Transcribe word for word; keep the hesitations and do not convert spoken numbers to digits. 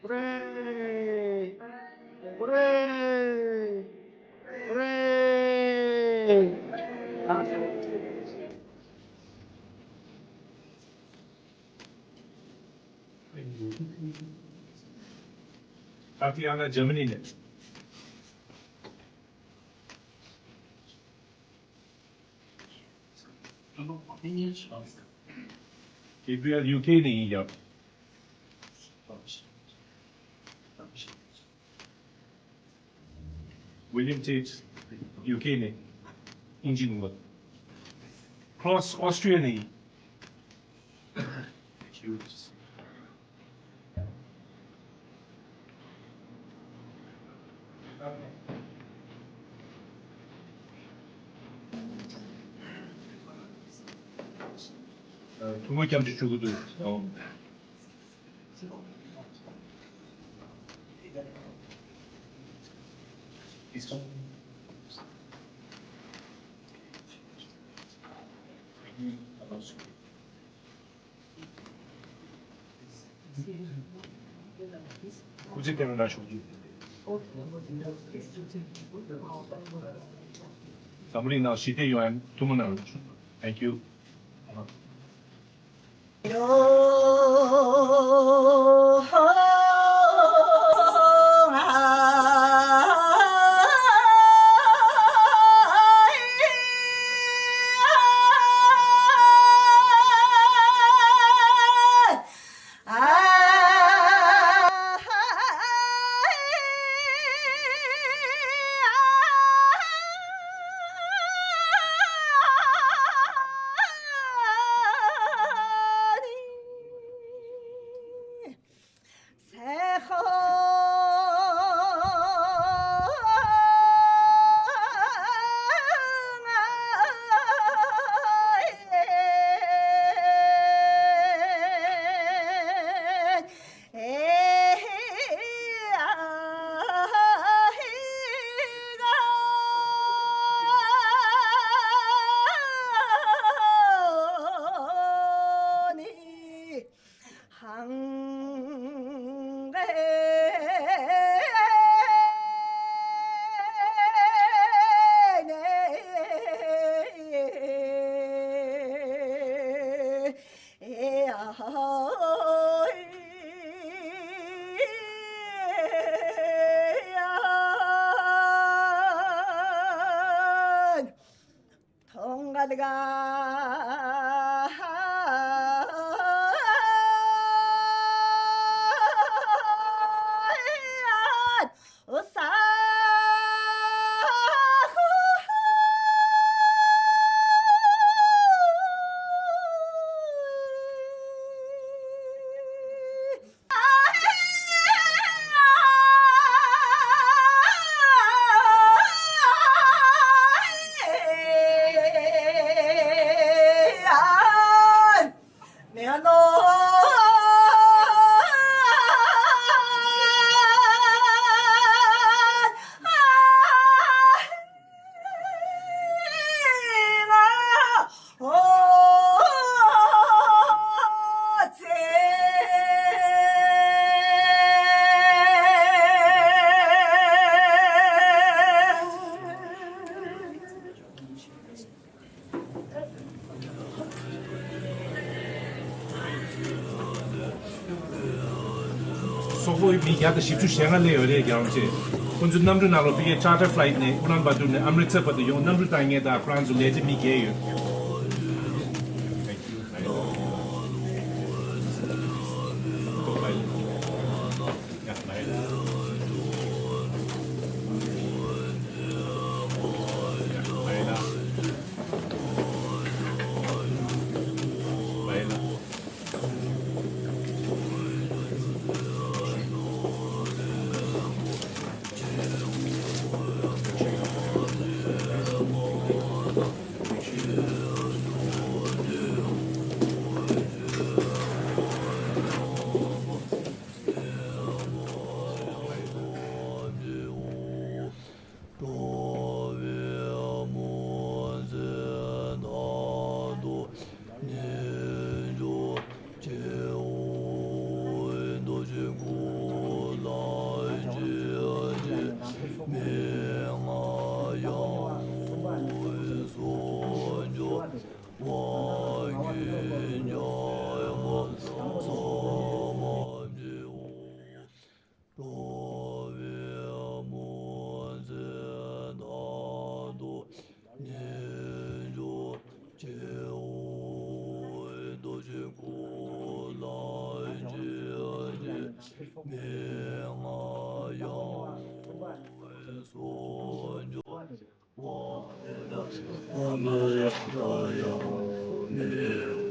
Hooray! Hooray! Hooray! Tatiana, Germany ནས། Gabriel, U K ནས་ཡིན་ཡང་། William Tate, U K ནས་ཨིན་ཇི་ནང་ལ། Klaus, Austria ནས། ཐུགས་སྨོན་སྐྱབས་འཇུག་ཞུ་གི་འདུག་སྐུ་ཚེ་བརྟན་པའི་བཀྲ་ཤིས་ཤོག་འཛམ་བུ་གླིང་ནང་ཞི་བདེ་ཡོང་ཡ་ཐུགས་སྨོན་གནང་རོགས། Thank you. སོག་པོ་མི་བརྒྱ་དང་བཞི་བཅུ་ཞེ་ལྔ་སླེབས་ཡོད་རེད། རྒྱལ་བ་རིན་པོ་ཆེ། ཁོང་ཚོའི་གནམ་གྲུ་ནང་ལོགས་ཕ་གིའི་charter flight ནས་ཨུ་ལན་བ་ཏུར་ནས་ཨམ་རི་ཚར་བར་དུ་ཡོང་། གནམ་གྲུ་བཏང་མཁན་དང་ཧྥ་རན་སི་ལས་བྱེད་མི་བརྒྱད་ཡོད། མི་ང་ཡང་སོ་འཇོག་པ་མི་ཡང་མི།